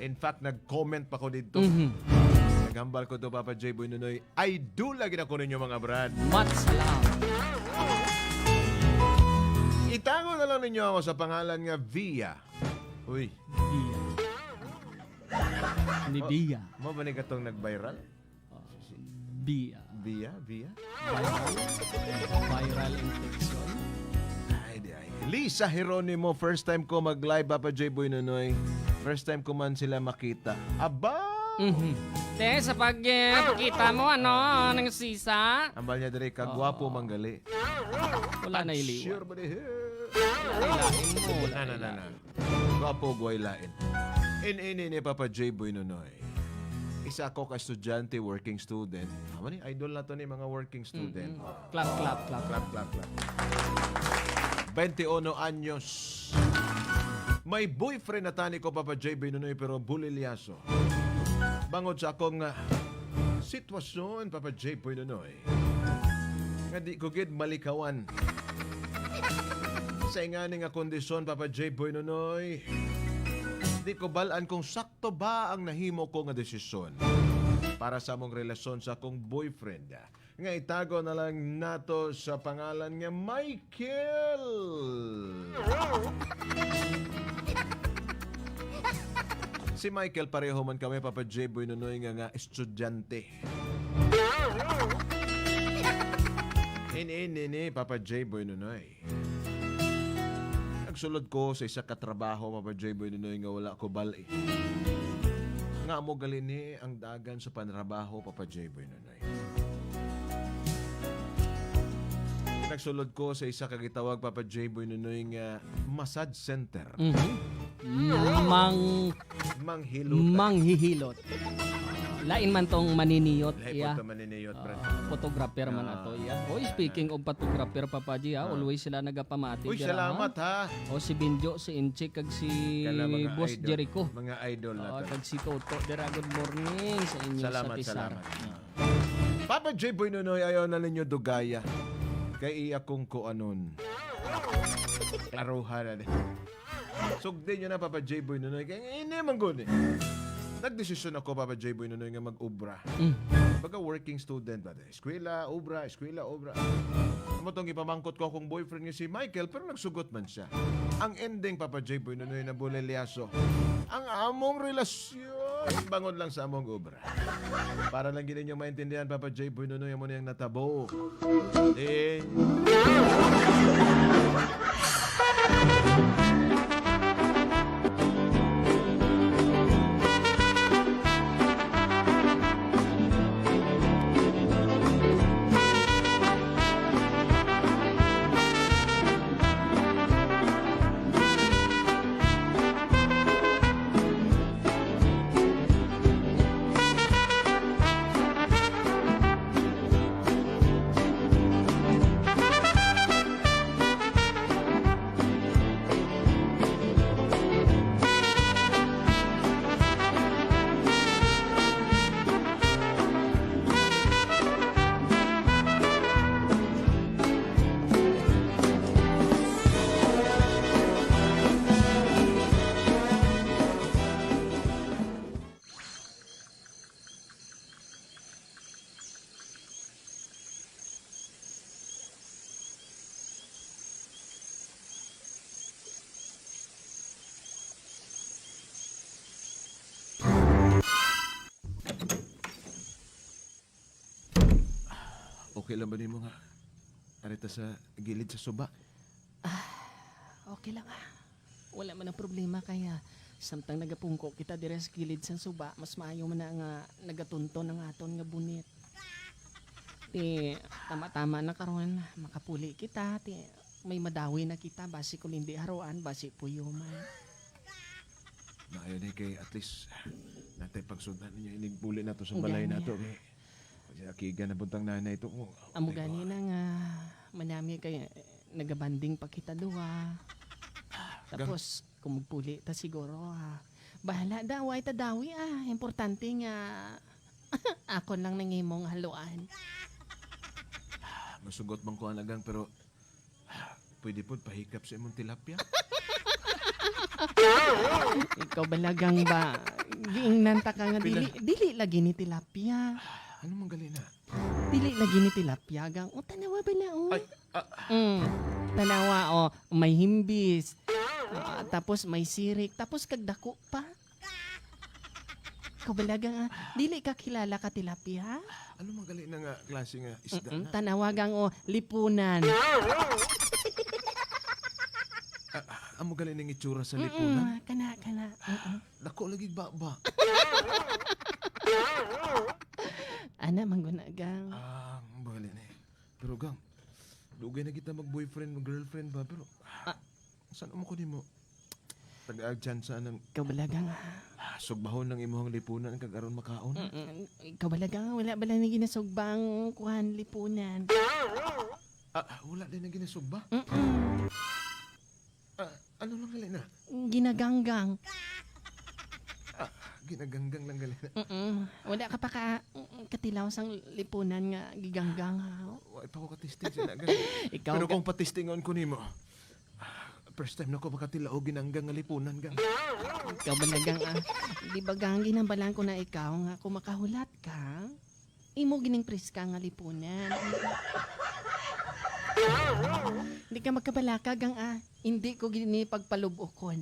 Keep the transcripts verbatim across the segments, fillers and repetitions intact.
In fact, nag-comment pa ko dito. Mhm. Naghambal ko to, Papa J Boy Nonoy. Idol lagi na ko ninyo, mga brad. Mat salam. Itago na lang ninyo ako sa pangalan nga Via. Uy. Via. Ni Mo, Via. Mo ba ni katong nag-viral? Uh, Via. Via? Via? Viral. Viral infection. Ay, di ay. Lisa Jeronimo, first time ko mag-live, Papa J Boy Nonoy. First time ko man sila makita. Aba! Mhm. Te, sa pag, eh, pakita mo, ano, ng sisa? Ambal niya diri, kagwapo Oo. manggali. Wala na iliwan. Sure ba di? Wala na iliwan. Na, na, na, na. Gwapo, gway lain. In ini ni Papa J Boy Nonoy. Isa ko ka estudyante, working student. Amo ni, idol na to ni mga working student. Mm-mm. Clap, clap, clap. Clap, clap, clap. Twenty-uno anyos. May boyfriend na tani ko, Papa J Boy Nonoy, pero bulilyaso. Bangod sa akong, ah, sitwasyon, Papa J Boy Nonoy, nga di ko gid malikawan. Sa ingani nga kondisyon, Papa J Boy Nonoy, di ko bal-an kung sakto ba ang nahimo ko nga desisyon para sa among relasyon sa akong boyfriend, nga itago na lang nato sa pangalan nga Michael. Si Michael, pareho man kami, Papa J Boy Nonoy, nga, nga estudyante. In ini ni Papa J Boy Nonoy. Nagsulod ko sa isa ka trabaho, Papa J Boy Nonoy, nga wala ko bal-i. Nga amo gali ni ang dagan sa panrabaho, Papa J Boy Nonoy. Nagsulod ko sa isa ka gitawag, Papa J Boy Nonoy, nga massage center. Mhm. Mang Manghilot. Manghihilot. Lain man tong maniniyot, Lain iya. po to maniniyot, brad. Ah, photographer man Ah, ato, iya. Oy, ah, speaking of photographer, Papa G, ah, Ah. always sila nagapamati Uy, dira, salamat, ha? ha? O, si Binjo, si Inchik, kag si Kana mga Boss idol. Jericho. Mga idol Oo, nato. kag si Toto. Dira, good morning sa inyo Salamat, sa Tisar. salamat. Ah. Papa J Boy Nonoy, ayaw na ninyo dugaya. Kay iya kong kuanon. Klaruha na ni. Sugdi nyo na, Papa J Boy Nonoy. Kay ini man gud eh. Nagdesisyon ako, Papa J Boy Nonoy, nga mag-obra. Mm. Baga working student ba, eh? Eskwela, obra, eskwela, obra. Amo tong ipamangkot ko akong boyfriend nga si Michael, pero nagsugot man siya. Ang ending, Papa J Boy Nonoy, nabulilyaso ang among relasyon. Bangon lang sa among obra. Para lang gid ninyo maintindihan, Papa J Boy Nonoy, amo na yung natabo. Eh. Okay lang ba nimo nga ari ta sa gilid sa suba? Ah, okay lang, ah. Wala man ang problema kay, ah, samtang nagapungko kita diri sa gilid sa suba, mas maayo man na nga nagatunton ang aton nga bunit. Ti, tama-tama na karon, makapuli kita, ti, may madawi na kita, basi kung hindi haruan, basi puyo man. Maayo ni kay at least natay pagsudan ninyo inig puli nato sa balay Gani. nato kay si Akiga na buntang nanay to mo. Amo Ay, gani ko. na nga manami kay nagabanding pa kita duha. Tapos kung magpuli ta siguro ha. Bahala daw, ay ta dawi ah. Importante nga akon lang nang imong haluan. Masugot man ko anagang pero Pwede pod pahikap sa imong tilapia. Ikaw balagang ba? Giingnan ta ka nga Pila- dili, dili lagi ni tilapia. Ano man gali na? Dili lagi ni tilapia, gang. O, tanawa ba na, o? Ay, ah. Mm. Tanawa, o. May himbis. Ah, tapos may sirik. Tapos kag dako pa. Kabalaga nga. Dili ka kilala ka tilapia? Ano man gali na nga klase nga isda Mm-mm. na? Tanawa, gang, o. Lipunan. Ah, amo gali ning itsura sa Mm-mm. lipunan? Kana, kana. Mm-mm. Dako lagi baba. Ana man guna, gang. Ah, bali ni. Pero, gang, dugay na kita mag-boyfriend, mag-girlfriend ba? Pero, Ah. Saan mo ko nimo? Taga-agtsan sa nang Kabalaga nga. Ah, sugbahon ng imuhang lipunan kag aron makaon. Mm, kabalaga nga, wala bala ni ginasugba ang kuhan lipunan. Ah, wala din na ginasugba? Mm-mm. Ah, ano lang gali na? Ginaganggang. Ah, ginaganggang lang gali na. Mm-mm. Wala ka pa ka, mm, katilaw sang lipunan nga giganggang, ha? Wa pa ko katisting sa nagan. Ikaw Pero ka- kung patistingon ko nimo, ah, first time na ko makatilaw og ginanggang nga lipunan, gang. Ikaw ba na, gang, ah? Di ba, gang, ginambalan ko na ikaw nga kung makahulat ka, imo gining priska nga lipunan. Hindi ka magkabalaka, gang, ah. Hindi ko gini pagpalubokon.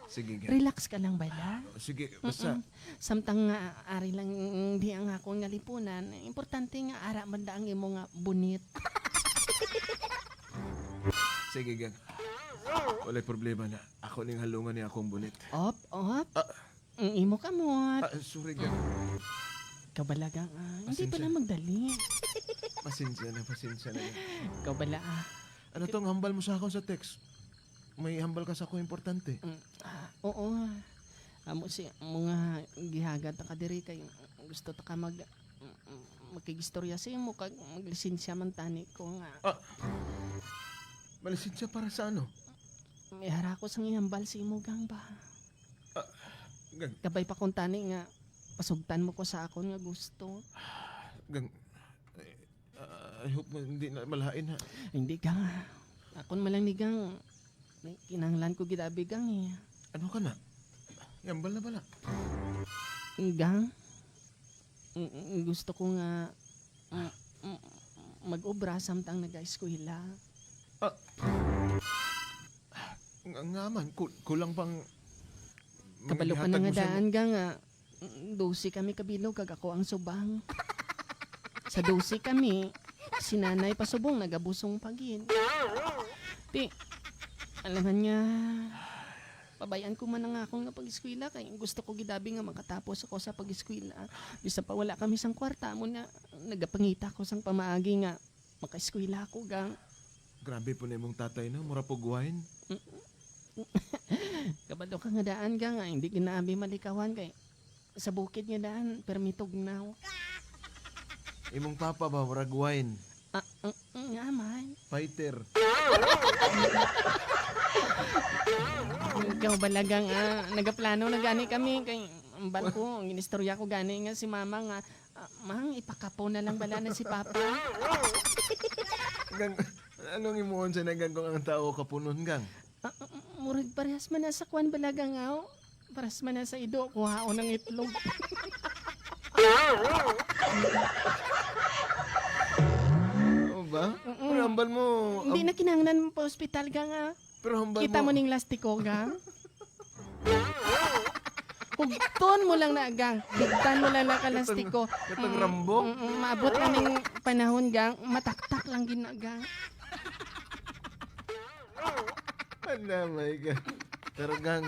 Sige, gang. Relax ka lang bala. Sige, basta Mm-mm. Samtang nga ari lang di ang akon nga lipunan, importante nga ara man da ang imo nga bunit. Sige, gang. Walay problema na. Ako ning halungan ni akong bunit. Op, op. Ah. Ang imo kamot. Ah, sorry, gang. Kabalaga, ah. Hindi Pasensya. pala magdali. Pasensya na, pasensya na, gang. Kabala, ah. Ano tong hambal mo sa akon sa text? May hambal ka sa akong importante? Mm, ah, oo. Amo si, amo nga gihagad ta ka diri kay gusto ta ka mag, mm, mm, makigistorya sa imo kag maglisensya man tani ko nga. Ah, malisensya para sa ano? May hara ko sang ihambal sa imo, gang, ba? Ah, gang. Kabay pa kung tani nga pasugtan mo ko sa akon nga gusto. Gang, eh, ah, I hope nga hindi na malain, ha? Hindi, gang. Akon man lang ni, gang. May kinahanglan ko gid abi, gang, eh. Ano ka na? Yambal na bala. Gang, mm, mm, gusto ko nga, mm, mm, mag-obra samtang nag-eskwela. Ah. Nga, nga man, kul-, kulang pang Kabalo ka na maghatag nga mo sa daan, gang, ah. Mm, dose kami kabilog kag ako ang subang. Sa dose kami, si nanay pa subong nagabusong pa gid. Ti, alangan nga, pabayan ko man ang akon nga pag-eskwela kay gusto ko gid abi nga makatapos ako sa pag-eskwela. Bisan pa wala kami sang kwarta, amo na nagapangita ko sang pamaagi nga makaeskwela ako, gang. Grabe po na imong tatay, no? Mura pog wine. Kabalo ka nga daan, gang, nga hindi gid na abi malikawan kay sa bukid nga daan, permi tugnaw. Imong papa ba, murag wine? Ah, mm, mm, nga man. Fighter. Ikaw bala, gang, ah, nagaplano na gani kami kay ang bal ko, ang ginistorya ko gani nga si mama nga, ah, mang, ipakapo na lang bala na si papa. Gang, anong imuon sa nagang kung ang tao kapunon, gang? Ah, ah, murag parehas man na sa kwan bala, gang, aw. Parehas man na sa ido, kuhaon ang itlog. O ba? Mm-mm. Pero hambal mo, Hindi am- na kinahanglan mo pa ospital, gang, ah. Pero hambal Kita mo mo ning lastiko, gang. Hugton mo lang na, gang. Higtan mo lang na ka lastiko. Katong, katong Mm, Rambo? Mm, mm, maabot na ning panahon, gang. Mataktak lang gid na, gang. Ano, my God. Pero, gang,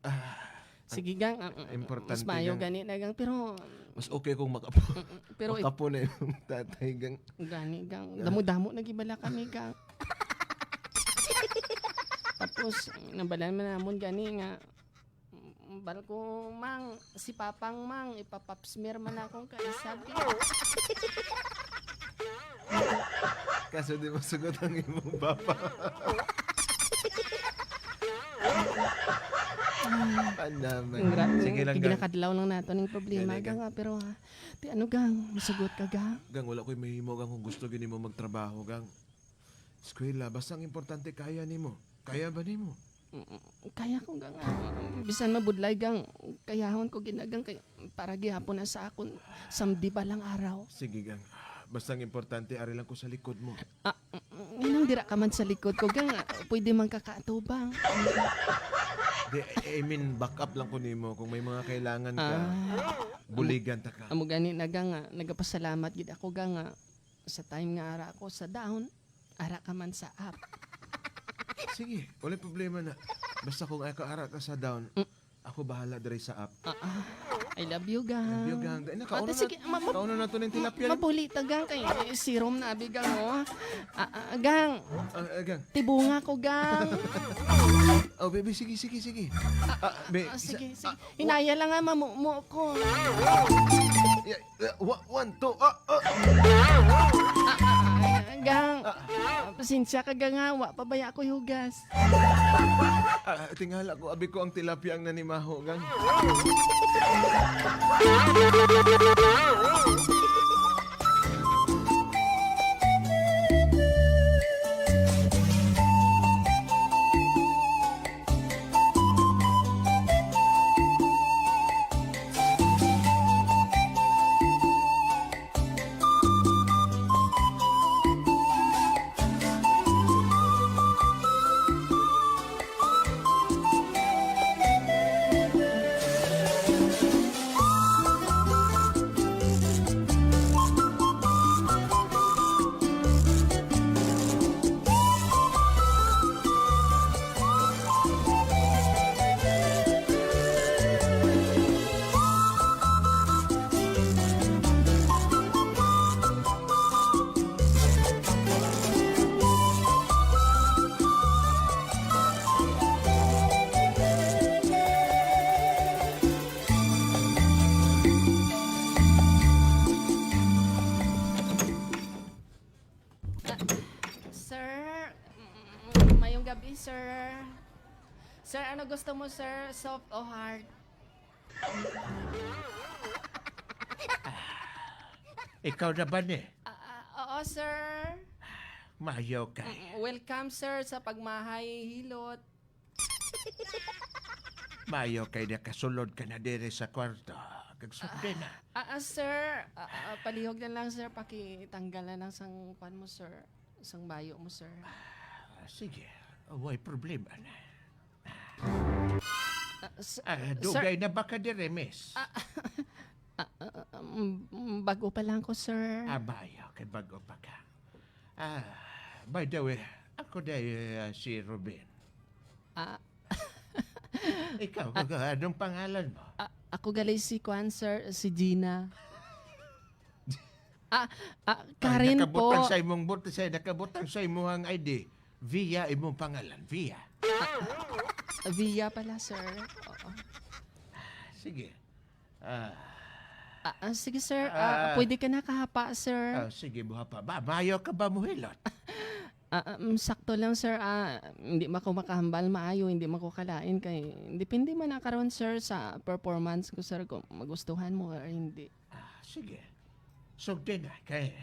ah, Sige, gang. Ang, ang, Importante, mas maayo gang. gani na, gang. Pero, Mas okay kung makapo-, Mm, mm. Pero, makapo na yung tatay, gang. Gani, gang. Ah. Damo-damo na gibala kami, gang. Tapos, nabalaan man namon gani nga, mm, bal ko, mang, si Papang, mang, ipapap smear man akong kaisa, bi. Kaso di mo sugot ang imong papa. Ang dami. Ang gra-, Sige lang, gang. Ginakadlaw lang nato ning problema, Gani, gang, gang. Ah, pero, ah, ti ano, gang? Masugot ka, gang? Gang, wala ko'y mahimo, gang, kung gusto gini mo magtrabaho, gang. Eskwela, basta ang importante, kaya nimo. Kaya ba nimo? Mm, kaya ko, gang, ah, bisan mabudlay, gang, kayahon ko gid na, gang, kay para gihapon na sa akon samdi pa lang araw. Sige, gang. Basta ang importante, ari lang ko sa likod mo. Ah, mm, nganong dira ka man sa likod ko, gang? Ah, pwede man ka kaatubang. Di, I mean, back up lang ko nimo kung may mga kailangan ka. Ah, buligan ta ka. Amo gani na, gang, ah, nagapasalamat gid ako, gang, ah, sa time nga ara ako sa down, ara ka man sa up. Sige, wala problema na. Basta kung ako ara ka sa down, Mm. ako bahala diri sa up. Ah, ah. I love you, gang. I love you, gang. Dahil na, Ah, kauna na, sige, ma-, ma-, kauna na to ng tilapia. Mabuli ta, gang, kay sirom na abi, gang, oh. Ah, ah, gang. Ah, ah, gang. Tibunga ko, gang. Oh, baby, sige, sige, sige. Ah, Ah, be, ah, isa, sige, sige. ah, Hinaya lang nga, mamumo ko. Yeah, yeah, wa-, one, two, ah, ah. Ah, ah, ah, gang. Ah. Ah, pasensya ka, gang, ha. Wa pa baya ako hugas. Ah, tingala ko, abi ko ang tilapia ang nanimaho, gang. Ah, sir, mm, mayong gabi, sir. Sir, ano gusto mo, sir? Soft o hard? Ah, ikaw na ba ni? Ah, ah, oo, sir. Mayo kay. Mm, welcome, sir, sa Pagmahay Hilot. Mayo kay nakasulod ka na diri sa kwarto. Kag sugdi na. Ah, ah, sir, ah, ah, palihog na lang, sir, pakitanggal na lang sang kwan mo, sir. Sang bayo mo, sir. Ah, sige. Way problema na. Ah, s-, Ah, sir. Dugay na ba ka diri, miss? Ah, ah, ah, um, bago pa lang ko, sir. Ah, mayo kay bago pa ka. Ah, by the way, ako day, ah, si Ruben. Ah. Ikaw, Ah. Anong pangalan mo? Ah, ako gali si kwan, sir, si Gina. Ah, ah, Ay, Karen nakabutang po. Sa imong bot-, sa, nakabutang sa imong I D. Via imong pangalan, Via. Ah, ah, Via pala, sir. Oo. Sige. Ah. Ah, ah, sige, sir. Ah, Ah. pwede ka na kahapa, sir. Ah, sige, buha pa. Ba, mayo ka ba muhilot? Ah, ah, mm, sakto lang, sir. Ah, hindi man ako makahambal maayo, hindi man ko kalain kay depende man na karon, sir, sa performance ko, sir, kung magustuhan mo or hindi. Ah, sige. Sugdi na kay,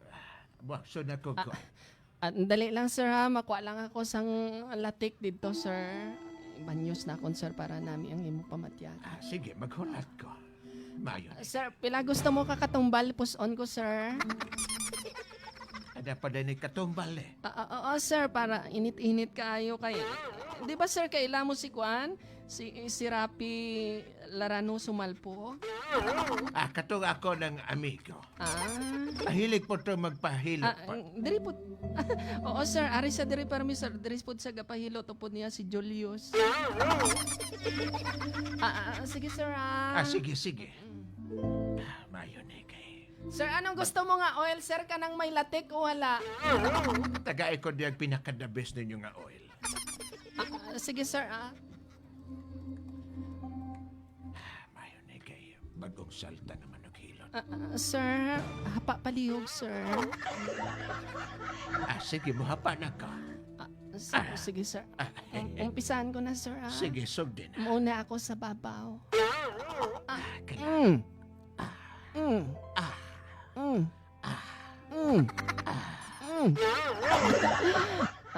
ah, buwakso na ko Ah, ko. ah, dali lang, sir, ha. Makuha lang ako sang latik dito, sir. Banyos na akon, sir, para nami ang imo pamatyagan. Ah, sige, maghulat ko. Mayo na. Sir, pila gusto mo ka katumbal? Pus-on ko, sir. Ada pa din katumbal eh. Ah, ah, oo, sir, para init-init kaayo kay, di ba, sir, kaila mo si kuan? Si, si Rapi Larano Sumalpo? Ah, katong ako ng amigo. Ah. Mahilig po to magpahilot Ah, pa. Diri po. Oo, sir. Ari sa diri permi, sir. Diri po sa gapahilot upod niya si Julius. Ah, ah, sige, sir, ah. Ah, sige, sige. Mm. Ah, mayo ni kay Sir, anong gusto mo nga oil, sir? Kanang may latik o wala? Tagai ko diag pinaka-the best ninyo nga oil. Ah, sige, sir, ah. Ah, mayo ni kay bagong salta naman og hilot. Ah, ah, sir, hapa palihog, sir. Ah, sige, mohapa na ka. Ah, s-, Ah. sige, sir. Ah. Um, umpisahan ko na, sir, ah. Sige, sugdi na. Muna ako sa babaw. Ah, kaya Mm. Mm. Ah. Mm. Ah. Mm. Ah. Mm.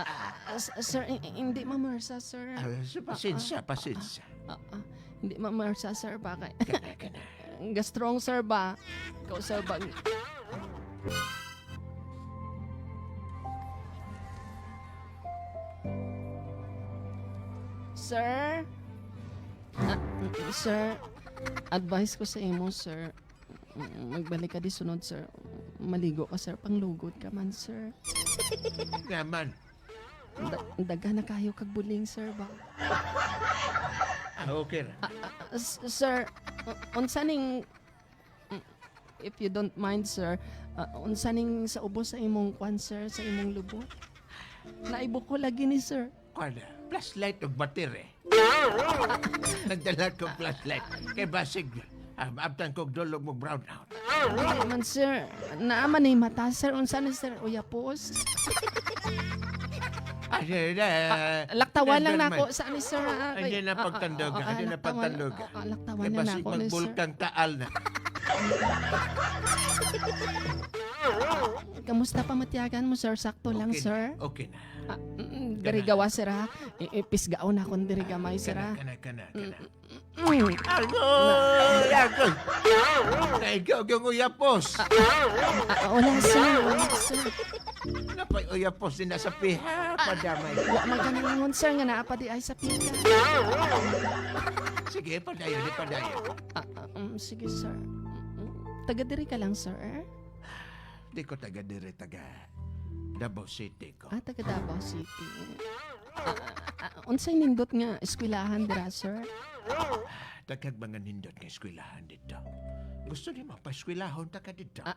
Ah, s-, sir, hi-, hi-, hindi mamarsa, sir. Ah, s-, pasensya, pasensya. Ah, ah, hindi mamarsa, sir, ba kay Kana, kana. Ga-strong, sir, ba? Ikaw, sir, ba? Sir? Ah, mm, sir, advice ko sa imo, sir. Mm, magbalik ka di sunod, sir. Maligo ka, sir. Panglugod ka man, sir. Nga man. Da-, daghan na kayo kag buling, sir, ba? Ah, okay ra. Ah, ah, ah, s-, sir, uh, unsa ning, mm, if you don't mind, sir, uh, unsa ning sa ubos sa imong kwan, sir, sa imong lubot? Naay bukol lagi ni, sir. Kwan, flashlight ug battery. Nagdala ko flashlight. Kay basig, ah, maabtan ko og dulog mo brown out. Dili man, sir. Naa man ni mata, sir. Unsa ni, sir? Uyapos? Ah, sige na. Ah, laktawan lang nako sa ni, sir, ah, kay, ah, ah, ah, laktawan, ah, ah, laktawan lang nako ni, sir. Hindi na pagtandog, ah. Hindi na pagtandog, ah. Kay basig magbulkang taal na. Kamusta pa matyagan mo, sir? Sakto lang, sir? Okay na, okay na. Ah, mm, mm, diri gawa, sir, ha? I-, ipisgaon ako diri gamay, sir, ha? Kana, kana, kana, kana. Mm, mm, mm. Agoy, agoy. Naigaw yung uyapos. Ah, ah, ah, wala, sir. Wala, sir. Napay uyapos din na sa piha, padamay. Wa man ka naingon, sir, nga naa pa di ay sa pika. Sige, padayon, di padayon. Ah, ah, um, sige, sir. Mm, mm. Taga diri ka lang, sir? Di ko taga diri, taga Davao City ko. Ah, taga Davao City. Ah, ah, ah, unsay nindot nga eskwelahan dira, sir? Daghang mga nindot nga eskwelahan dito. Gusto nimo paeskwelahon ta ka dito? Ah,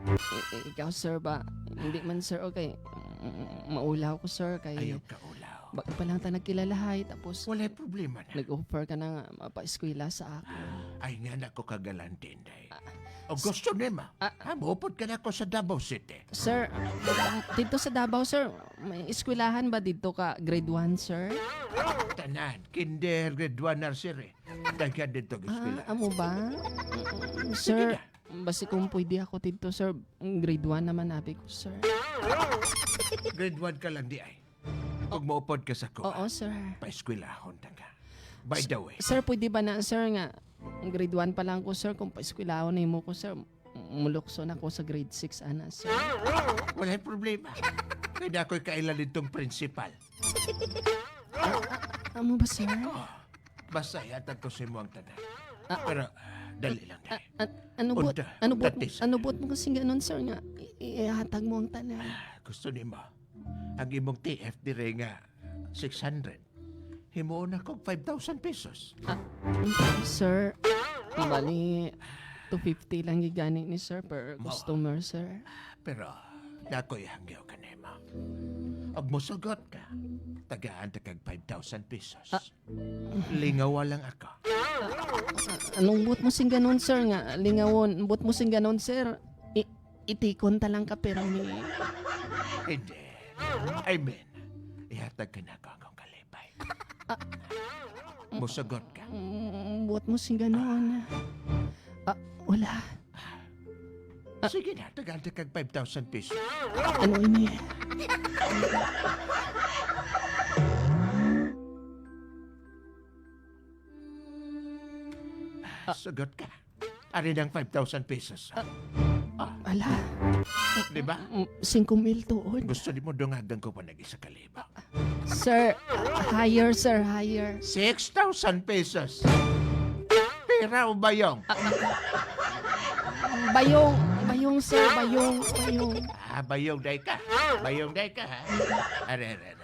i-, i-, ikaw, sir, ba? Hindi man, sir, okay. Mm, maulaw ko, sir, kay ayaw ka ulaw. Bago pa lang ta nagkilalahay, tapos walay problema na. Nag-offer ka na nga mapaeskwela sa ako. Ay, nga na ko kagalante, Inday. Ah, o gusto nimo? Ah, ah, muupod ka na ko sa Davao City. Sir, dito sa Davao, sir, may eskwelahan ba dito ka grade one, sir? Tanan, kinder, grade one, nursery. Daghan dito ang eskwela. Ah, amo ba? Mm, mm, sige sir, na. Basi kung pwede ako dito, sir, grade one naman abi ko, sir. Grade one ka lang di ay. Ug maupod ka sa kuha. Oo, sir. Paeskwelahon ta ka. By the way. S-, sir, pwede ba na, sir, nga grade one pa lang ko, sir, kung paeskwelahon nimo ko, sir, mulukso na ko sa grade six, ana, sir. Walay problema. Kaya ako'y kaila nitong principal. Ah, ah, amo ba, sir? Oh, basta ihatag ko sa imo ang tanan. Ah, pero, ah, dali lang, ah, dai. Ah, ano buot, unta, ano buot, unta, ano buot mo kasing ganon, sir, nga i-, i-, ihatag mo ang tanan? Ah, gusto nimo? Ang imong T F dire nga six hundred, himuon na kog five thousand pesos. Ah, sir, bali, two fifty lang gigani ni sir per customer, sir. Pero, nakoy hangyo ka nimo. Og mosugot ka, tagaan ta kag five thousand pesos. Ah. Lingawa lang ako. Ah, anong buot mo sing ganon, sir, nga lingawon? Buot mo sing ganon, sir? I-, itikon ta lang ka pirmi. Hindi. I mean, ihatag ka na ko akong kalipay. Ah. Musugot ka. Mm, buot mo sing ganon. Ah, wala. Ah. Sige na, tagaan ta kag five thousand pesos. Ano ini? Ah. Sugot ka. Ari nang five thousand pesos. Ah. Ah. Ala. Di ba? Mm, singko mil tuod. Gusto di mo dungagan ko pa nag-isa ka libo? Sir, higher, sir, higher. Six thousand pesos. Pira o bayong? Ah, ah. Bayong, bayong, sir, bayong, bayong. Ah, bayong day ka. Bayong day ka, ha? Are, are, are.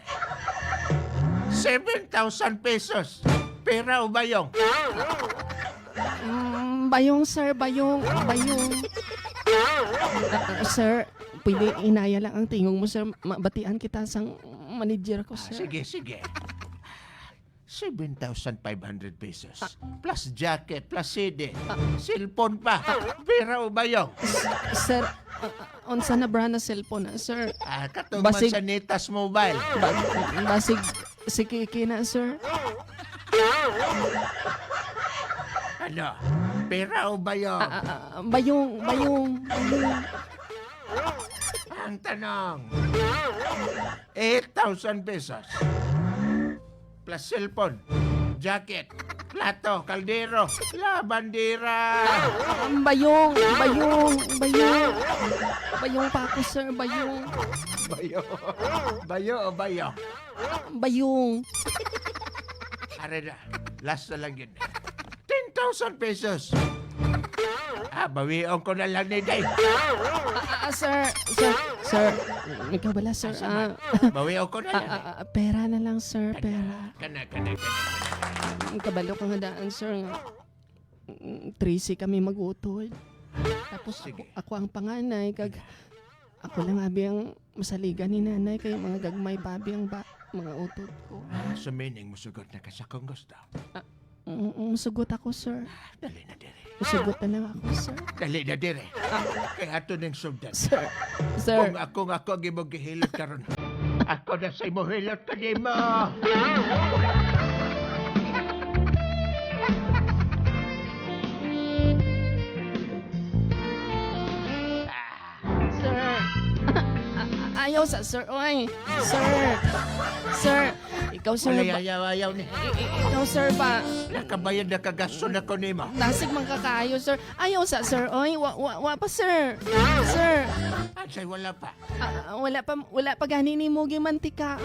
Seven thousand pesos. Pira o bayong? Mm, bayong, sir, bayong, bayong. Ah, ah, sir, pwede inaya lang ang tingog mo, sir. Mabatian kita sang manager ko, ah, sir. Sige, sige. Seven thousand five hundred pesos. Ah. Plus jacket, plus C D, ah, cellphone pa. Ah. Pira o bayong? S-, sir, ah, ah, unsa na brand na cellphone na, sir? Ah, katong basig, Mansanitas Mobile. Ba-, basig si Kiki na, sir. Ano? Pira o bayong? Ah, ah, ah, bayong, bayong, bayong. Ang tanong, eight thousand pesos. Plus cellphone, jacket, plato, kaldero, labandera. Ang bayong, bayong, bayong. Bayong pa ako, sir, bayong. Bayo. Bayo o bayo? Bayong. Are na. Last na lang yun. Ten thousand pesos. Ah, bawion ko na lang ni day. Ah, ah, ah, sir, sir, sir. Ikaw bala, sir. Asa Ah, man? Bawion ko na ah, lang. ah, ah, pera na lang, sir, pera. Kana, kana, kana, kana. Kabalo ka nga daan, sir, nga, mm, trese kami mag-utod. Tapos Sige. ako, ako ang panganay, kag ako lang abi ang masaligan ni nanay, kay mga gagmay pa abi ang ba, mga utod ko. Ah, so meaning, musugot na ka sa kung gusto? Ah, mm, mm, musugot ako, sir. Dali na dire. Musugot na lang ako, sir. Dali na dire. Ah. Kay ato ning sugdan. Sir, sir. Kung ako nga ako ang imong gihilot karon, ako na sa imo hilot kanimo. Sir. Ayaw sa, sir, oy. Sir. Sir. Ikaw, sir, Wala, ba- ayaw, ayaw ni. I- i- ikaw, sir, ba? Nakabayad na kagasto na ko nimo. Dasig man ka kaayo, sir. Ayaw sa, sir, oy. Wa, wa, wa pa, sir. Sir. Ansay wala pa? Ah, wala pa, wala pa gani nimo gimantikaan.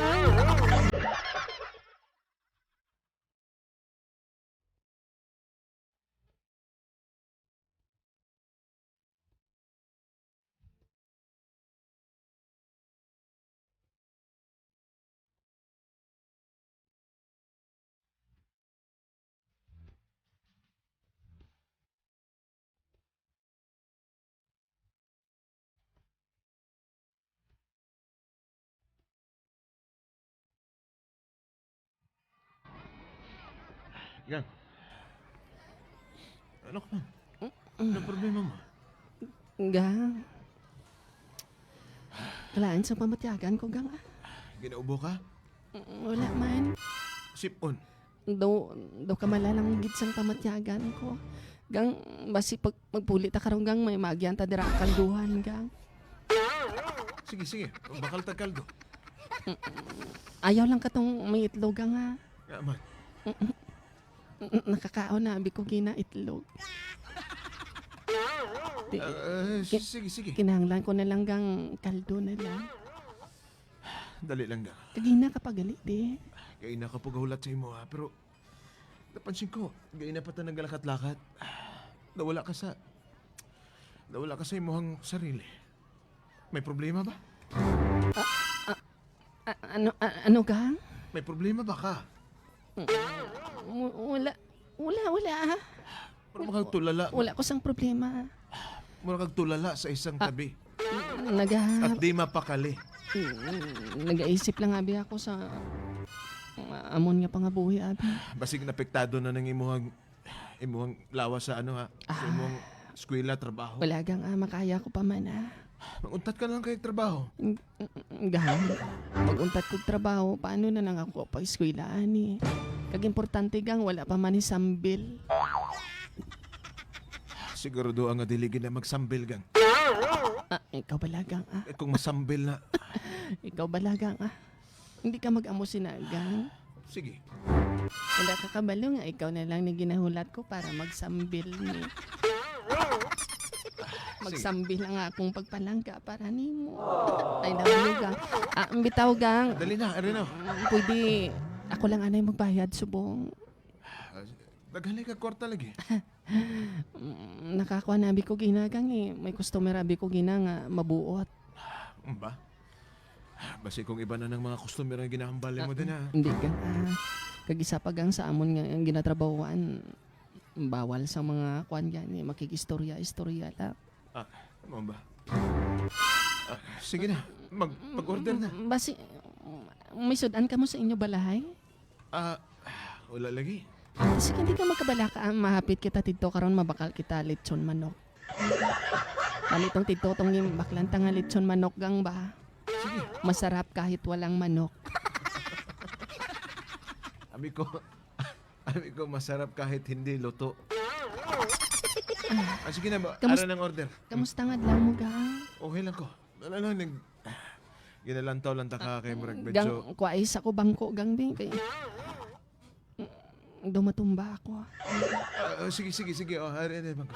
Gang. Ano ka man? Mm. Anong problema mo? Gang. Kalaan sa pamatyagan ko, gang, ah. Ginaubo ka? Mm, wala man. Sipon. Do, do ka malalang gid sang pamatyagan ko. Gang, basi pag magpuli ta karon, gang, may maagian ta dira kalduhan, gang. Sige, sige. Bakal ta kaldo. Ayaw lang katong may itlog, gang, ha. Nga man. Nakakaon na abi ko gina itlog. Di, Ah, ah, ki-, sige, sige. kinahanglan ko na lang gang kaldo na lang. Dali lang, gang. Kagina ka pa gali, di? Kay na ka pagahulat sa imo, ha, pero napansin ko, gay na pa ta nagalakat-lakat. Nawala ka sa, nawala ka sa imuhang sarili. May problema ba? Ah, ah, ah, ano, ah, ano ka? May problema ba ka? Mm, w-, wala, wala, wala, ah. Mura kag tulala. Wala ko sang problema. Mura kag tulala sa isang Ah, tabi. mm, naga- At di mapakali. Mm, nagaisip lang abi ako sa, ah, amon nga pangabuhi, abi. Basig napektado na nang imuhang, imuhang lawas sa ano, ha? Sa Ah. imuhang eskwela, trabaho. Wala gang, ah, makaya ko pa man, ah. Mag-untat ka lang kay trabaho. Mm, mm, mm, gang. Mag-untat kog trabaho, paano na lang ako pag-eskwela, ani? Kag importante, gang, wala pa man ni sambil. Siguro do nga dili gid na magsambil, gang. Ah, ikaw bala, gang, ah. Eh, kung masambil na. Ikaw bala, gang, ah. Hindi ka mag-amo sina, gang. Sige. Wala ka kabalo nga ikaw na lang ni ginahulat ko para magsambil ni. Sige. Magsambil ang akong pagpalangga para nimo. I love you, gang. Ah, bitaw, gang. Dali na, ari na. Pwede ako lang anay magbayad subong. Ah, daghan ka kwarta lagi. Mm, nakakuha na abi ko gina, gang, eh. May customer abi ko gina nga mabuot. Ba? Basi kung iba na ng mga customer ang ginahambal mo Ah, din, ah. Hindi, gang, ah. Kag isa pa, gang, sa amon nga ang ginatrabahoan, bawal sa mga kwan gani, makikistorya-istorya lang. Ah, mo ba? Ah, sige na, mag-, mag-order na. Mm, basi, may sudan ka mo sa inyo balahay? Ah, wala lagi. Ah, sige, hindi ka magkabalaka, ah. Mahapit kita tidto karon, mabakal kita lechon manok. Kami tong tidto tong baklan ta nga lechon manok, gang, ba? Sige. Masarap kahit walang manok. Abi ko, abi ko, masarap kahit hindi luto. Ah, sige na ba? Kamus-, Ano nang order? Kamusta nga adlaw mo, gang? Okay lang ko. Wala lang, nag-, Ginalantaw lang ta ka kay murag medyo Gang, kuwais ako bangko, gang, bi, kay daw matumba ako. Ah, ah, sige, sige, sige. Oh, ari, ari, bangko.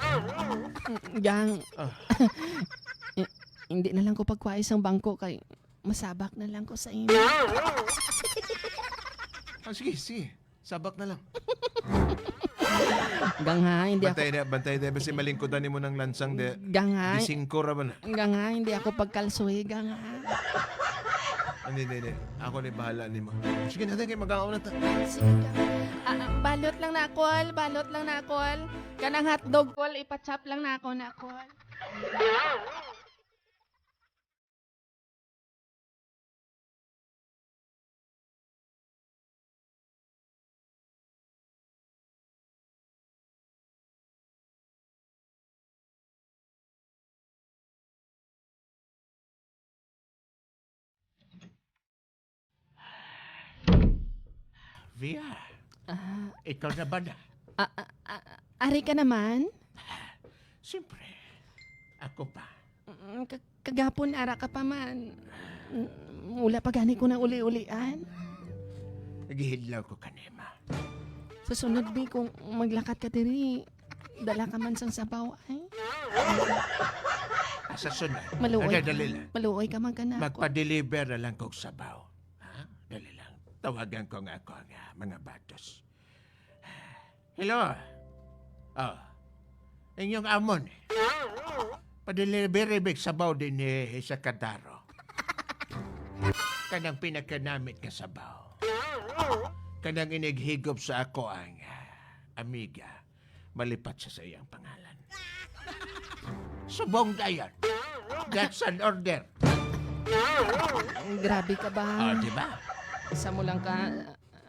Gang. Ah. Hindi na lang ko pagkuwais ang bangko kay masabak na lang ko sa imo. Ah, sige, sige. Sabak na lang. Gang ha, hindi ako Bantay na, bantay na. Basi malingkutan nimo ng lansang de. Gang ha. Di singko ra ba na? Gang ha, hindi ako pagkalsuhi, gang ha. Hindi, hindi, hindi. Ako ni bahala nimo. Sige natin kay mag-aon na ta. Sige, gang. Ah, ah, balot lang na, kol. Balot lang na, kol. Kanang hotdog, kol. Ipachop lang na ako na, kol. Via, Ah, ikaw na ba na? ah, ah, ah, ari ka naman? Siyempre, ako pa. Mm, ka-, kagapon ara ka pa man. Mm, wala pa gani ko nang uli-ulian. Nagihidlaw ko kanima. Sa sunod, bi, kung maglakat ka diri, dala ka man sang sabaw, ay. Ah, sa sunod. Maluoy Dali, ka. dali lang. Maluoy ka man ka na. Magpa-deliver na lang kog sabaw. Ha? Dali lang. Tawagan ko nga ako ang, ah, mga batos. Hello. Oh. Inyong amon. Padelivery big sabaw din ni sa Kadaro. Kanang pinakanamit nga sabaw. Kanang inighigop sa ako ang, ah, amiga. Malipat sa sa iyang pangalan. Subong dayon. That's an order. Grabe ka ba? Oh, di ba? Isa mo lang ka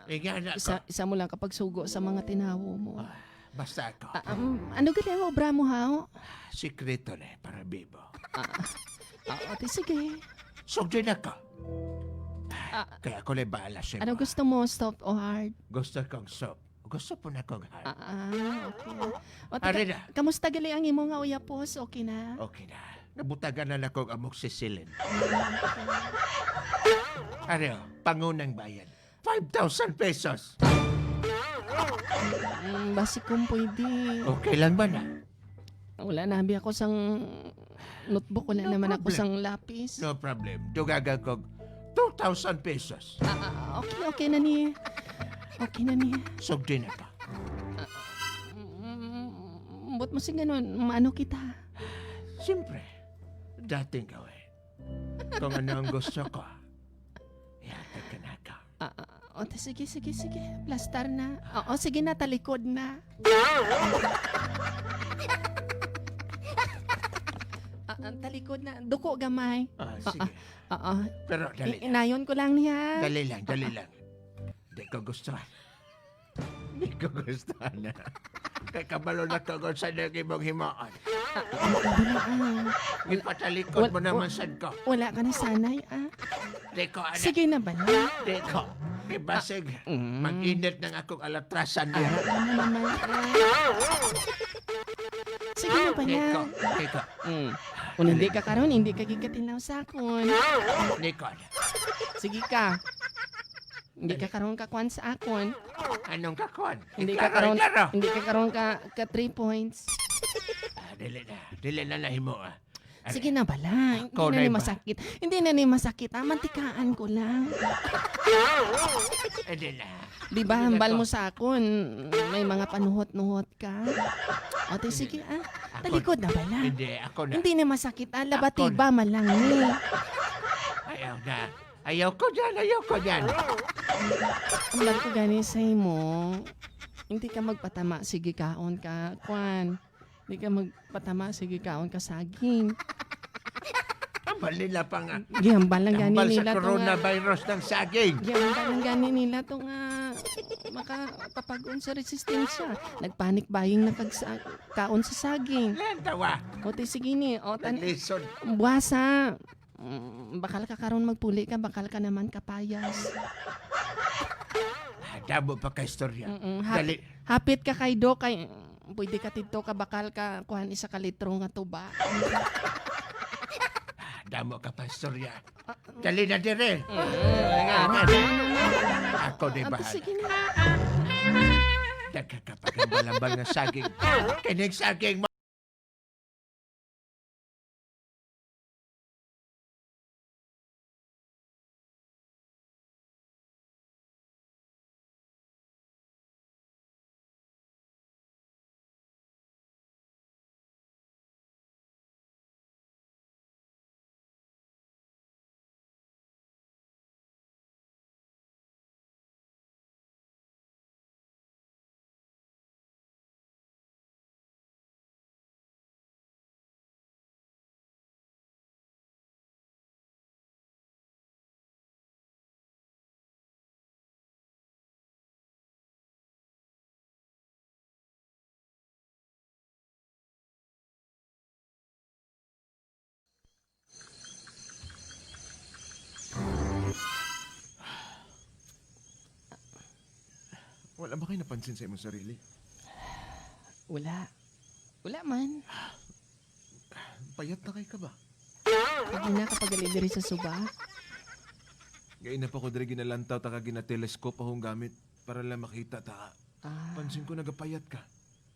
Ingana ko. Isa, isa mo lang kapagsugo sa mga tinawo mo. Ah, basta ako. Ah, um, ano gali ang obra mo, haw? Sikreto na eh, para bibo. Ah, ah, ate, sige. Sugdi na ka. Ah, Kaya ako na bahala sa ano imo. gusto mo, soft o hard? Gusto kong soft. Gusto po na kong hard. Ah, ah, okay. O, Ari teka, na. kamusta gali ang imo nga uyapos? Okay na? Okay na. Nabutagan na lang kong amoxicillin. Ah, okay. Ari, oh, pangunang bayad. Five thousand pesos. Mm, basi kung pwede. Okay lang ba na? Wala na, abi ako sang notebook, wala No naman ako problem. sang lapis. No problem. Dugagan ko two thousand pesos. Ah, ah, okay, okay na ni. Okay na ni. Sugdi na ka. Mm, but mo sing ganun, maano kita? Siyempre, dating gawin. Kung ano ang gusto ko, ihatag ka na ako. Ah, ah, o, ta-, sige, sige, sige. Plastar na. Oo, sige na, talikod na. Ah, ah, talikod na. Duko gamay. Ah, Oo, sige. oo. Pero dali I-, lang. inayon ko lang niya. Dali lang, dali lang. Di ko gusto. Di ko gusto na. Kay kabalo na ko kung saan ang imong himaan. Ah, ah, ah. Ipatalikod Wal-, mo naman wa-, sad ko. Wala ka na sanay, ah. Di ko, ana. Sige na ba na? Di ko. Kay basig, Ah, mm. mag-init ng akong alatrasan niya. Ah, ano naman, ah. Sige na ba Di na? ko, di ko. Mm. Kung hindi ka karon, hindi ka gigatilaw sa akon. Di ko. Sige ka. Hindi ka karon ka kwan sa akon. Anong kakon? Hindi ka Iklaro, karon, iklaro. hindi ka karon ka, ka three points. Ah, dili na. Dili na nahimo, ah. Ano? Sige na bala. Hindi Ako na na ni iba. masakit. Hindi na ni masakit, ah. Mantikaan ko lang. Hindi na. Di ba, Hindi na hambal to. mo sa akon, may mga panuhot-nuhot ka? O, te, Hindi sige, na. ah. Ako Talikod na bala. Hindi, ako na. Hindi na masakit, ah. Ako Labatiba na. man lang ni. Ayaw na. Ayaw ko dyan, ayaw ko dyan. Hambal ko gani sa imo, hindi ka magpatama, sige kaon ka, kwan. Hindi ka magpatama, sige kaon ka saging. Hambal nila pa nga. Gihambal lang gani Hambal sa nila to nga coronavirus ng saging. Gihambal lang gani nila to nga makapapag-on sa resistensya. Nagpanic buying na kag sa, kaon sa saging. Lantawa. O, te, sige ni. O, tan-, Naglisod. Buwasa. Mm, bakal ka karon magpuli ka, bakal ka naman kapayas. Ah, damo pa ka istorya. Mm-mm. Hap-, Dali. hapit ka kay Doc, kay, mm, pwede ka tidto ka, bakal ka kuhan isa ka litro nga tuba. Ah, Damo ka pa istorya. Dali na dire. Mm, nga. Ako di Aba, bahala. Sige na. Daghan ka pa kang balambal nga saging. Kining saging mo. Wala ba kay napansin sa imong sarili? Wala. Wala man. Payat na kay ka ba? Pag ina ka pagali diri sa suba? Gaina pa ko diri ginalantaw ta ka ginatelescope akong gamit para lang makita ta. Ah. Pansin ko nagapayat ka.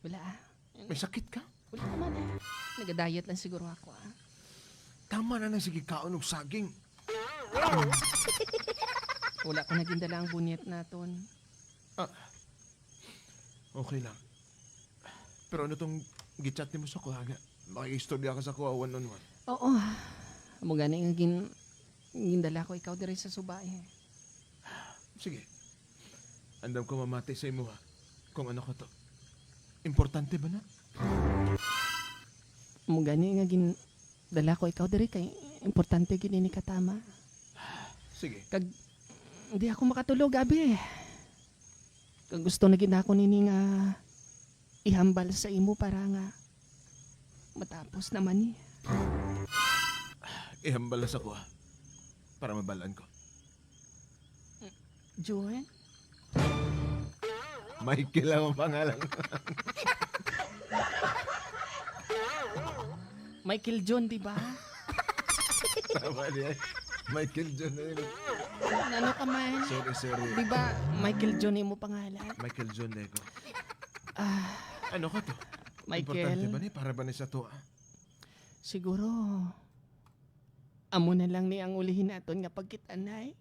Wala, ah. May sakit ka? Wala naman, eh. Nagadayat lang siguro ako, ah. Tama na nang sige kaon og saging. Wala ko nagindala ang bunyet naton. Ah, okay lang. Pero ano tong gichat nimo sa kuha nga? Makikistorya ka sa kuha one on one. Oo. Amo gani nga gin-, gindala ko ikaw diri sa suba, eh. Sige. Andam ko mamati sa imo, ha? Kung ano ka to. Importante ba na? Amo gani nga gin-, dala ko ikaw diri kay importante gid ini katama. Sige. Kag di ako makatulog, abi. Kag gusto na gid ako nini nga ihambal sa imo para nga matapos naman ni. Ihambal na sa ko, ha? Para mabalaan ko. John? Michael ang pangalan. Michael John, di ba? Tama niya. Michael John na yun. Ano ka man? Sorry, sorry. Di ba Michael John imo pangalan? Michael John na ko. Ah. Ano ka to? Michael. Importante ba ni? Para ba ni sa to, ah? Siguro, amo na lang ni ang ulihin naton nga pagkit-anay.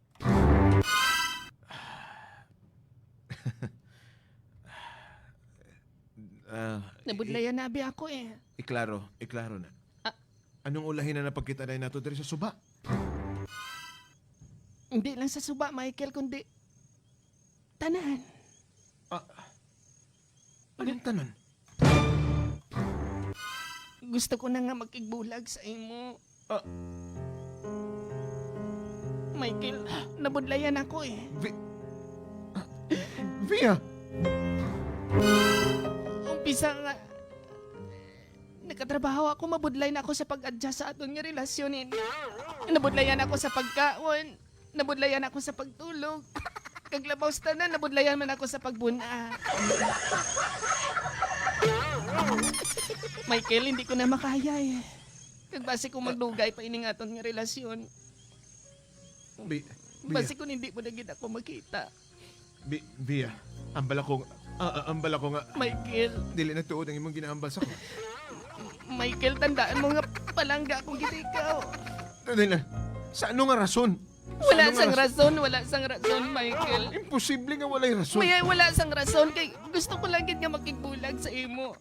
Ah, Nabudlayan i-, na abi ako, eh. Iklaro, iklaro na. Ah. Anong ulahi na napagkita na nato diri sa suba? Hindi lang sa suba, Michael, kundi tanan. Ah, anong tanan? Gusto ko na nga makigbulag sa imo. Ah. Michael, nabudlayan ako eh. Vi-, ah, Via! Umpisa nga, nakatrabaho ako, mabudlay na ako sa pag-adjust sa aton nga relasyon eh. Nabudlayan ako sa pagkaon, nabudlayan ako sa pagtulog. Kag labaw sa tanan, nabudlayan man ako sa pagbuna. Michael, hindi ko na makaya eh. Kag basi kung magdugay pa ining aton nga relasyon. Bi-, Bia. Basi kung hindi mo na gid ako makita. Bi-, Bia, ambal ako, ah, ah, ambal ako nga Michael. Dili na tuod ang imong ginaambal sa ko. Michael, tandaan mo nga palangga akong gid ikaw. Dali na. Sa ano nga rason? Sa Wala ano nga sang rason? rason, wala sang rason, Michael. Imposible nga walay rason. May wala sang rason kay gusto ko lang gid nga makigbulag sa imo.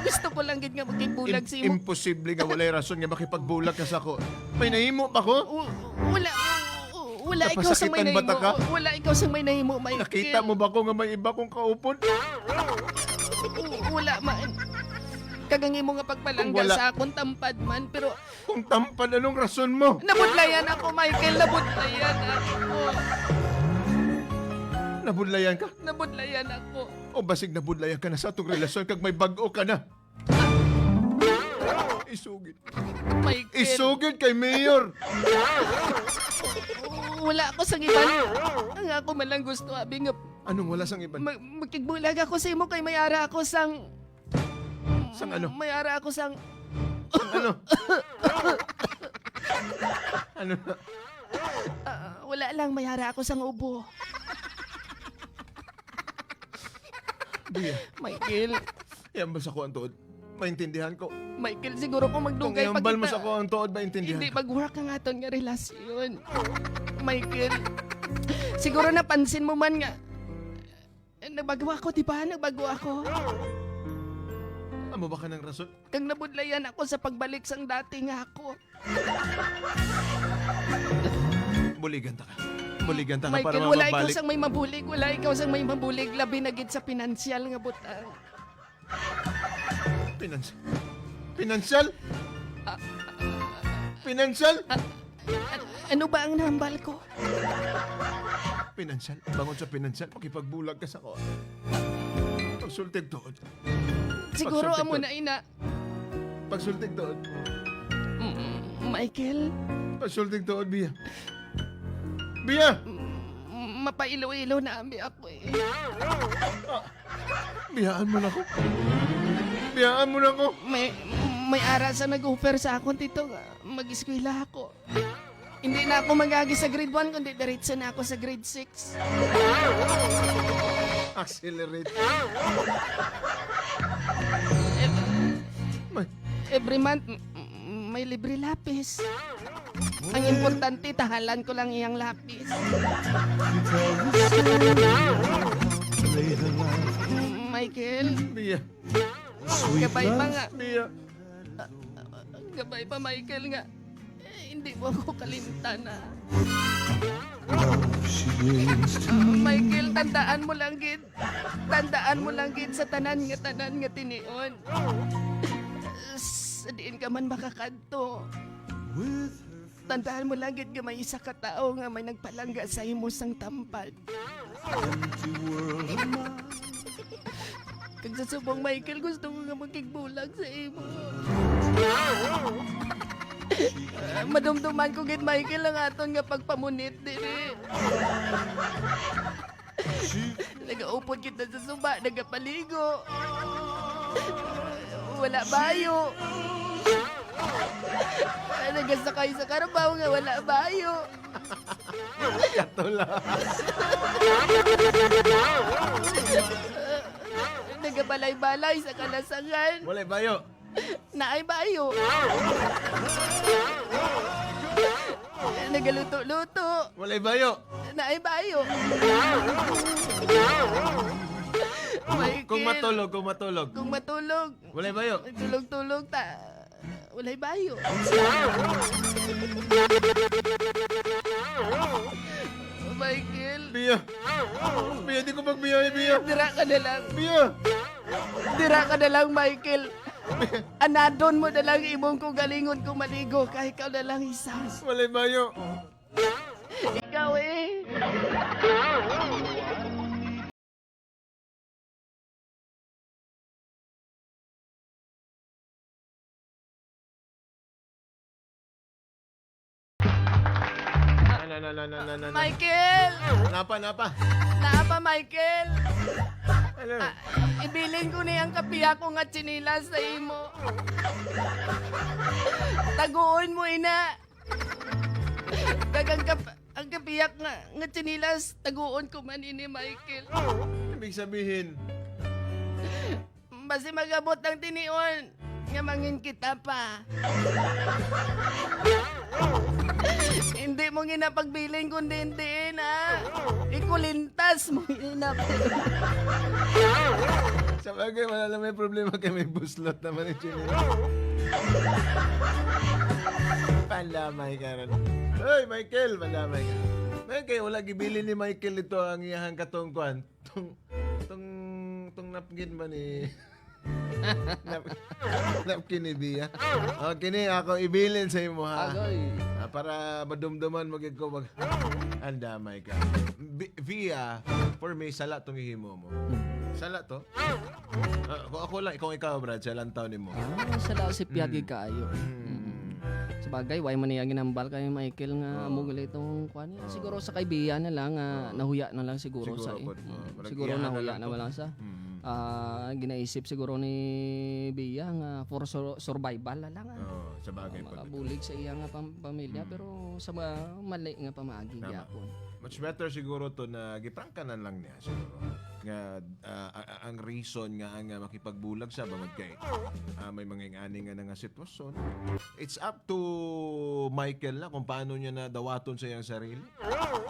Gusto ko lang gid nga makigbulag Im-, sa imo. Imposible nga walay rason nga makipagbulag ka sa ako. May nahimo ba ko? W-, wala, w-, w-, wala ikaw sa may Napasakitan ba nahimo. ta ka? Wala ikaw sa may nahimo, Michael. Nakita mo ba ko nga may iba kong kaupod? W-, wala man. Kag ang imo nga pagpalangga Kung wala sa akon tampad man, pero Kung tampad, anong rason mo? Nabudlayan ako, Michael. Nabudlayan ako. Nabudlayan ka? Nabudlayan ako. O basig nabudlayan ka na sa atong relasyon kag may bag-o ka na. Isugid. Michael. Isugid kay Mayor. Wala ako sang iban. Ang ako man lang gusto, abi nga Anong wala sang iban? Mag-, makigbulag ako sa imo kay may ara ako sang Sang ano? May ara ako sang Ano? Ano na? Ah, wala lang, may ara ako sang ubo. Bia, Michael. Iambal sa ko ang tuod. Maintindihan ko. Michael, siguro kung Kung magdugay pa iambal mo kita, sa ko ang tuod, maintindihan hindi ko. Mag-work ang aton nga relasyon. Michael, siguro napansin mo man nga, eh, nagbago ako, di ba? Nagbago ako. Amo ba ka ng rason? Kag nabudlayan ako sa pagbalik sang dati nga ako. Buligan ta ka. Buligan ta ka para Michael, wala ikaw mabalik. Sang may mabulig, wala ikaw sang may mabulig, labi na gid sa pinansyal nga butang. Pinans-, pinansyal? Ah. Pinansyal? Ah, an-, ano ba ang nahambal ko? Pinansyal? Bangon sa pinansyal, makipagbulag ka sa ko. Pagsultig tuod. Siguro Pagsultig amo tuod. Na ina. Pagsultig tuod. Mm, Michael. Pagsultig tuod, Bia. Bia! Mm, mapailo-ilo na abi ako eh. Ah, biyaan mo na ko. Biyaan mo na ko. May, may ara sa nag-offer sa akon, tito, nga mag-eskwela ako. Hindi na ako mag-agi sa grade one, kundi diretso na ako sa grade six. Accelerate. May Every month, m-, m-, may libre lapis. Ang importante, tahalan ko lang iyang lapis. Michael, Bia. Gabay pa nga. Bia. Gabay pa, Michael, nga. Eh, hindi mo ako kalimtan, ah. Ah, Michael, tandaan mo lang gid. Tandaan mo lang gid sa tanan nga, tanan nga tinion. Sa diin ka man makakadto. Tandaan mo lang gid nga may isa ka tawo nga may nagpalangga sa imo sang tampad. Kag sa subong, Michael, gusto ko nga makigbulag sa imo. Ah, madumduman ko gid, Michael, ang aton nga pagpamunit diri. Nagaupod kita sa suba, nagapaligo. Wala bayo. Nagasakay sa karabaw nga wala bayo. Kato lang. Nagabalay-balay sa kalasangan. Walay bayo. Naay bayo. Nagaluto-luto. Walay bayo. Naay bayo. Kung, kung Michael. Matulog, kung matulog. Kung matulog. Walay bayo. Tulog-tulog ta. Walay bayo. Michael. Bia. Bia, di ko magbiyahe, Bia. Dira ka na lang. Bia. Dira ka na lang, Michael. Anadon mo na lang imong kaugalingon kung maligo ka, ikaw na lang isa. Walay bayo. Ikaw eh. Na, na, na, na, na, na, na, na. Michael! Napa, napa? Naa pa, Michael! Ano? Ah, ibilin ko ni ang kapiya ko nga tsinelas sa imo. Taguon mo, ina. Kag ang kap-, ang kapiyak nga, nga tsinelas, taguon ko man ini, Michael. Ibig sabihin? Basi magabot ang tinion nga mangin kita pa. Hindi mo ginapagbiling kundi hindi na. Ikulintas mo ginap. Sa bagay, wala lang may problema kay may buslot naman yung chinela. Pandamay ka ron. Hoy, Michael, pandamay ka. Ngayon kayo, wala gibili ni Michael ito ang iyahang katungkuan. Tong, tong, tong napkin ba ni Nap-, napkin ni Bia. O, kini ako ibilin sa imo, ha? Agoy. Ah, para madumduman mo gid ko mag-, ang damay ka. Bi-, Bia, for me, sala tong ihimo mo. Hmm. Sala to. Ah, kung ako lang, kung ikaw, Brad, sa lantaw nimo. Ah, sala si Piagi Mm. kaayo. Mm. Mm. Sa bagay, why man niya ginambal kay Michael nga Oo. amo gali itong kuan niya? Oo. Siguro sa kay Bia na lang, ah, Oo. nahuya na lang siguro Siguro sa, pod, mm, oo. Murag siguro iyahan na nahuya lang na to. Wala sa Mm. Ah, ginaisip siguro ni Bia nga for sur-, survival na lang, ah. Oh, sa bagay Ah, pa. makabulig sa iya nga pam-, pamilya, Hmm. pero sa ma-, mali nga pamaagi Tama. gyapon. Much better siguro to na giprangkanan lang niya siguro. Nga ah, a- a- ang reason nga ang ah, makipagbulag sa bangod kay ah, may mga ingani nga na nga sitwasyon. It's up to Michael na kung paano niya na dawaton sa iyang sarili.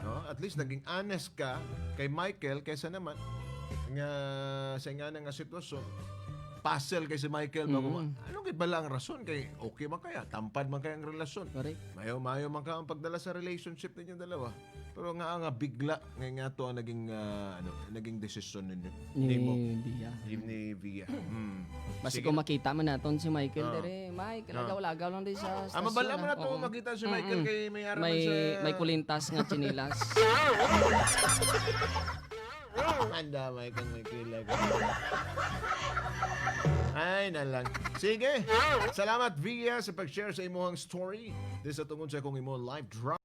No? At least naging honest ka kay Michael kaysa naman nga sa ingana nga sitwasyon. Puzzle kay si Michael ba kung Mm. ano gid bala ang rason kay okay man kaya, tampad man kaya ang relasyon. Correct. Mayo-mayo man ka ang pagdala sa relationship ninyo dalawa. Pero nga nga bigla nga nga to ang naging ah, ano, naging desisyon ninyo. Ni Nimo. Bia. Ni Via. Hmm. Basi Sige. Kung makita man naton si Michael Ah. dere, Mike, Ah. lagaw-lagaw lang din sa Ah, mabala stasyon, man ah. nato Oo. makita si Michael Mm-mm. kay may ara man May, sa may kulintas nga tsinelas. Anda, may kang may kilag. Ay, na lang. Sige. Salamat, Via, sa pag-share sa imuhang story. Di sa tungod sa akong imo live drama.